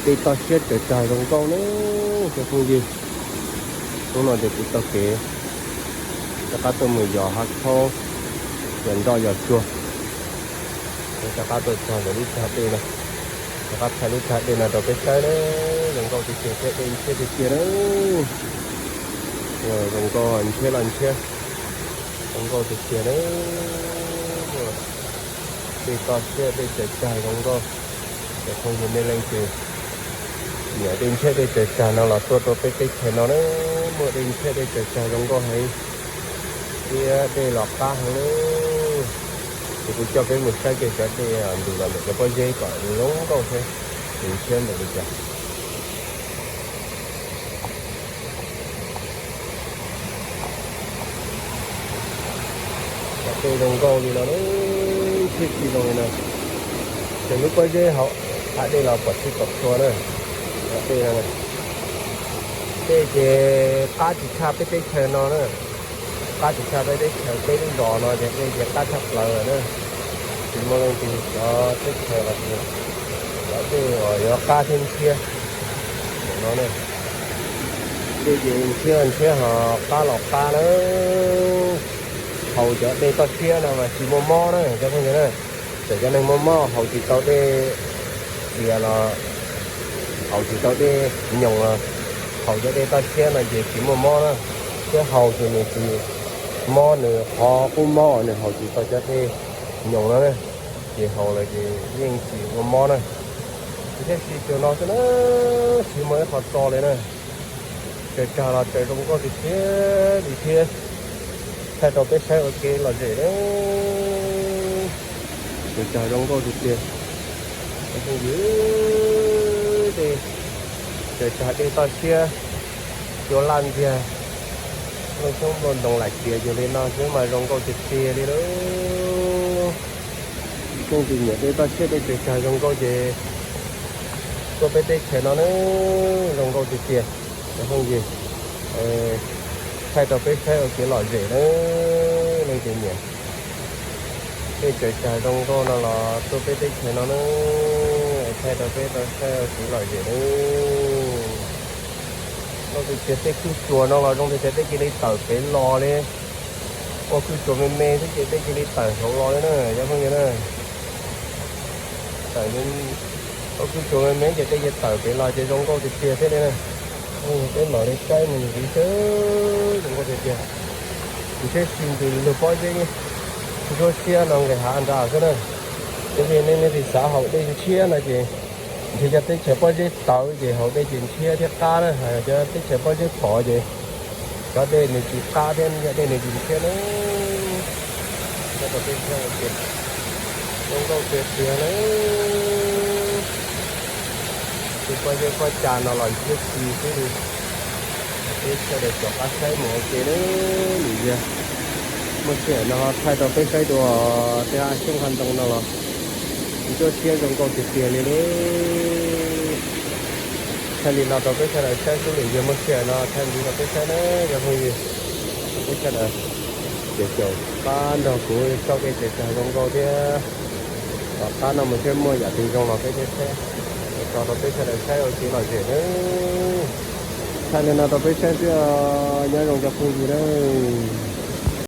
Dej toj siab tsaws tsag zoo nkauj na cov phooj ywg. Hnub no ces kuv taug kev rov qab tuaj mus yos hav khaub, yos nroj yos tsuag. Rov qab tuaj txog ntawm lub tsag dej no, rov qab thaij lub tsag dej no rau peb saib na. Zoo nkauj tiag tiag thiab dej ntshiab tiag tiag na. Zoo nkauj ntshiab los ntshiab, zoo nkauj tiag tiag na. Dej toj siab dej tsaws tsag zoo nkauj. Cov phooj ywg nej leej twg nyiam dej ntshiab dej tsaws tsag no los tuaj rau peb teb chaws no na. Muaj dej ntshiab dej tsaws tsag zoo nkauj heev thiab dej los qab heev na. Ces kuv coj peb mus saib kiag cov dej ntws los ntawm cov pob zeb kom zoo nkauj thiab ntshiab npaum li cas. Cov dej zoo nkauj li no, ntshiab tsis zoo li no. Ces lub pob zeb hauv hav dej los pom tsis pom tshua na. Cov dej no, dej ces qab tsis tshaj peb teb chaws no na. Qab tsis tshaj peb teb chaws, peb lub zos no ces dej ces qab tshaj plaws lawm na. Tsis muaj leej twg cov teb chaws los sis cov dej uas yuav qab thiab ntshiab no na. Dej ces ntshiab ntshiab ho qab los qab na. Haus cov dej toj siab no mas tsis muaj mob na cov phooj ywg na. Txawm cov neeg muaj mob haus tsis tau dej txias los haus tsis tau dej nyoos los haus cov dej toj siab no ces tsis muaj mob na. Thiab haus ces nws tsis mob, nws qhov qub mob uas nws haus tsis tau cov dej nyoos no na, ces haus lawm ces yeej tsis ua mob na. Tiam sis tsuas no xwb na, tsis muaj ib qho tso li na. Tsaws tsag los tsaws zoo nkauj tiag tiag li thiab. Thaij rau peb saib ua kev lom zem na. Tsaws tsag zoo nkauj tiag tiag. Cov phooj ywg, dej tsaws tsag dej toj siab, cua laj ntxiag, nplooj xyoob nplooj ntoos laim tias yus li no xwb mas zoo nkauj tiag tiag li lauj. Leej twg nyiam dej toj siab dej tsaws tsag zoo nkauj ces tuaj peb teb chaws no na, zoo nkauj tiag tiag. Cov phooj ywg, thaij rau peb saib ua kev lom zem na. Leej twg nyiam dej tsaws tsag zoo nkauj no los tuaj peb teb chaws no na, thaij rau peb tau saib ua kev lom zem na. Zoo tiag tiag, tej kwj tsuas no los zoo tiag tiag, tej cia li tawm pem los li. Ua kwj tsuas me me xwb ces tej cia li tawm hauv los li na cov phooj ywg na. Tawm, ua kwj tsuas me me ces tej cia tawm pem los ces zoo nkauj tiag tiag thiab li na. Peb mam li saib mus ntxiv xwb, zoo nkauj tiag tiag. Ntshiab si ntws lug pob zeb ntsuab siab no nqis hav nrad xwb na. Tab sis nej leej twg xav haus dej ntshiab no ces ntshe cov teb chaws pob zeb tawv ces haus dej ces ntshiab thiab qab na, cov teb chaws pob zeb phom ces cov dej nws tsis qab thiab cov dej nws tsis ntshiab na. Thaij rau peb saib ua ke, zoo nkauj tiag tiag na. Tej pob zeb pob ca no los ntshiab si xwb li. Peb sawv daws rov qab saib mus ua ke na. Lwm zaug muaj sij hawm no thaij rau peb saib dua tej hav xyoob hav ntoo no los ntsuab siab zoo nkauj tiag tiag li lauj. Thaij li no rau peb sawv daws saib xwb, lwm zaug muaj sij hawm no thaij ntxiv rau peb saib na cov phooj ywg. Peb sawv daws ces caum qab nrog kuv saib tej tsaws tsag zoo nkauj thiab. Tom qab no mus saib muaj yam twg zoo los peb thiaj thaij tso rau peb sawv daws saib ua kev lom zem na. Thaij li no rau peb saib xwb, nyob zoo cov phooj ywg nawb.